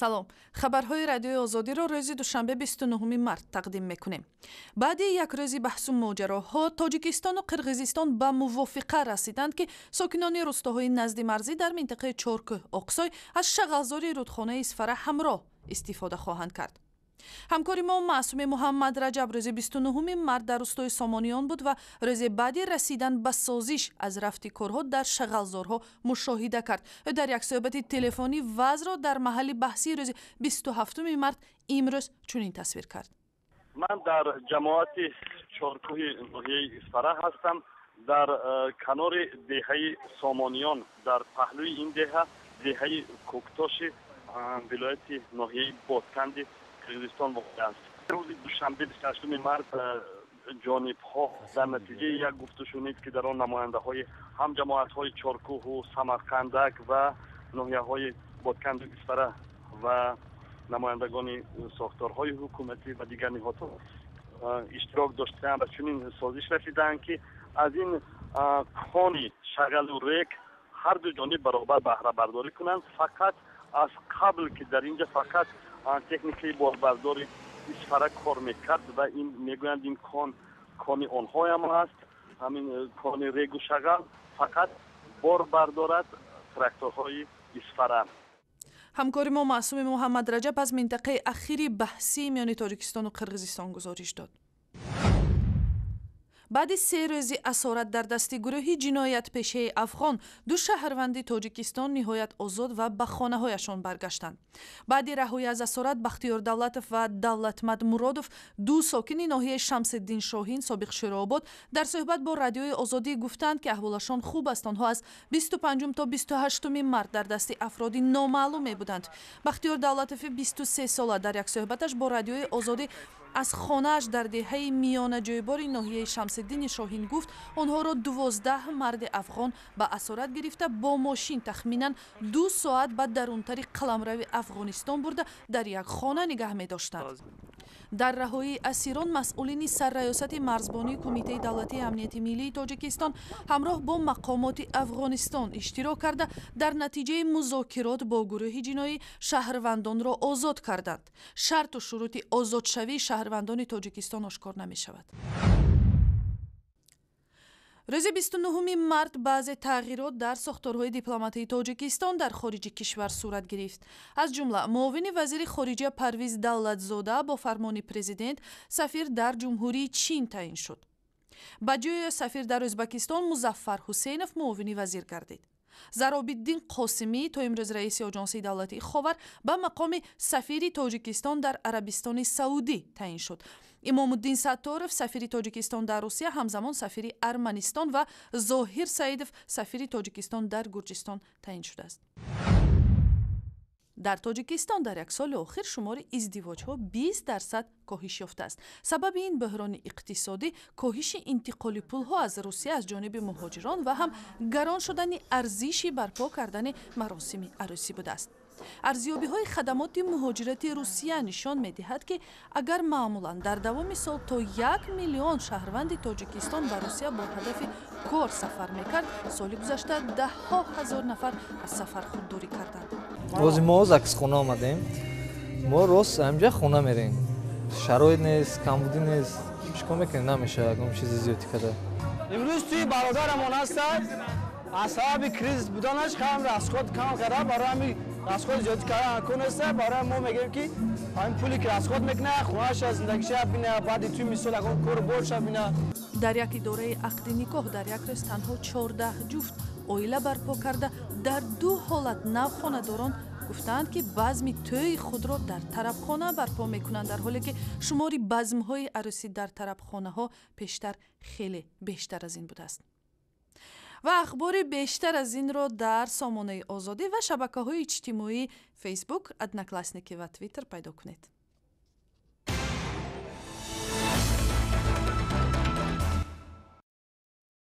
Салом, хабарҳои Радиои Озодиро рӯзи душанбе, 29 март тақдим мекунем. Баъди як рӯзи баҳсу моҷароҳо Тоҷикистону Қирғизистон ба мувофиқа расиданд, ки сокинони рустоҳои назди марзӣ дар минтақаи Чоркӯҳ Оқсой аз шағалзори рудхонаи Исфара ҳамроҳ истифода хоҳанд кард. Ҳамкори мо Маъсуми Муҳаммад Раҷаб рӯзи 29 март дар рустои Сомониён буд ва рӯзи баъди расидан ба созиш аз рафти корҳо дар шағалзорҳо мушоҳида кард. Ӯ дар як суҳбати телефонӣ вазъро дар маҳалли баҳсии рӯзи 27 март имрӯз чунин тасвир кард. Ман дар ҷамоати Чоркӯҳи ноҳияи Исфара ҳастам, дар канори деҳаи Сомониён. Дар паҳлӯи ин деҳа деҳаи Кӯктоши вилояти ноҳияи Ботканди Қирғизистон воқеъ аст. Рӯзи душанбе, 28 март, ҷонибҳо дар натиҷаи як гуфтушунид, ки дар он намояндаҳои ҳам ҷамоатҳои Чоркӯҳу Самарқандак ва ноҳияҳои Ботканду Исфара ва намояндагони сохторҳои ҳукуматӣ ва дигар ниҳодҳо иштирок доштаанд, ба чунин созиш расидаанд, ки аз ин кони шағалу рек ҳарду ҷониб баробар баҳрабардорӣ кунанд. Фақат аз қабл, ки дар инҷа фақат техникаи борбардори Исфара кор мекард ва ин, мегӯянд, ин кон кони онҳоям аст, ҳамин кони регу шағал фақат бор бардорад тракторҳои Исфара. Ҳамкори мо Маъсуми Муҳаммад Раҷаб аз минтақаи ахири баҳсии миёни Тоҷикистону Қирғизистон гузориш дод. Баъди 3 рӯзи асорат дар дасти гурӯҳи ҷиноятпешаи афғон ду шаҳрванди Тоҷикистон ниҳоят озод ва ба хонаҳояшон баргаштанд. Баъди раҳоӣ аз асорат Бахтиёр Давлатов ва Давлатмад Муродов, ду сокини ноҳияи Шамсиддин Шоҳин, собиқ Широобод, дар суҳбат бо Радиои Озодӣ гуфтанд, ки аҳволашон хуб аст. Онҳо аз 25 то 28 март дар дасти афроди номаълум мебуданд. Бахтиёр Давлатови 23 сола дар як суҳбаташ бо Радиои Озодӣ аз хонааш дар деҳаи Миёнаҷӯйбори ноҳияи Шамсиддини Шоҳин гуфт, онҳоро 12 марди афғон ба асорат гирифта, бо мошин тахминан 2 соат ба дарунтари қаламрави Афғонистон бурда, дар як хона нигаҳ медоштанд. Дар раҳоии асирон масъулини Сарраёсати марзбонии Кумитаи давлатии амнияти миллии Тоҷикистон ҳамроҳ бо мақомоти Афғонистон иштирок карда, дар натиҷаи музокирот бо гурӯҳи ҷиноӣ шаҳрвандонро озод карданд. Шарту шурути озодшавии шаҳрвандони Тоҷикистон ошкор намешавад. Рӯзи 29 март баъзе тағйирот дар сохторҳои дипломатии Тоҷикистон дар хориҷи кишвар сурат гирифт. Аз ҷумла муовини вазири хориҷа Парвиз Давлатзода бо фармони президент сафир дар Ҷумҳурии Чин таъин шуд. Ба ҷои сафир дар Ӯзбекистон Музаффар Ҳусейнов муовини вазир гардид. Заробиддин Қосимӣ, то имрӯз раиси Оҷонсии давлатии Ховар, ба мақоми сафири Тоҷикистон дар Арабистони Саудӣ таъин шуд. Имомуддин Сатторов сафири Тоҷикистон дар Русия, ҳамзамон сафири Арманистон ва Зоҳир Саидов сафири Тоҷикистон дар Гурҷистон таъин шудааст. Дар Тоҷикистон дар як соли охир шумори издивоҷҳо 20% коҳиш ёфтааст. Сабаби ин бӯҳрони иқтисодӣ, коҳиши интиқоли пулҳо аз Русия аз ҷониби муҳоҷирон ва ҳам гарон шудани арзиши барпо кардани маросими арӯсӣ будааст. Арзёбиҳои хадамоти муҳоҷирати Русия нишон медиҳад, ки агар маъмулан дар давоми сол то 1 миллион шаҳрванди Тоҷикистон ба Русия бо ҳадафи кор сафар мекард, соли гузашта даҳҳо ҳазор нафар аз сафар худдорӣ карданд. Ҳозир мо заксхона омадем, мо рост ҳамҷа хона мерем. Шароит нест, камбудӣ нест, чӣ кор мекунем? Намешавад ягон чизи зиёдӣ када. Имрӯз тӯи бародарамон ҳастад. Аз сабаби кризис буданаш кам расход кам карда, барои ҳамин расходи зиёдӣ кардан кор неста. Барои мо мегӯем, ки ҳамин пуле ки расход мекунад, хонаша, зиндагиша бина, баъди тӯи мисол ягон кору борша бина. Дар як идораи ақди никоҳ дар як рӯз танҳо 14 ҷуфт оила барпо карда, дар ду ҳолат навхонадорон гуфтаанд, ки базми тӯи худро дар тарабхона барпо мекунанд, дар ҳоле ки шумори базмҳои арӯсӣ дар тарабхонаҳо пештар хеле бештар аз ин будааст. Ва ахбори бештар аз инро дар сомонаи Озодӣ ва шабакаҳои иҷтимоӣ, Фейсбук, Одноклассники ва Твиттер пайдо кунед.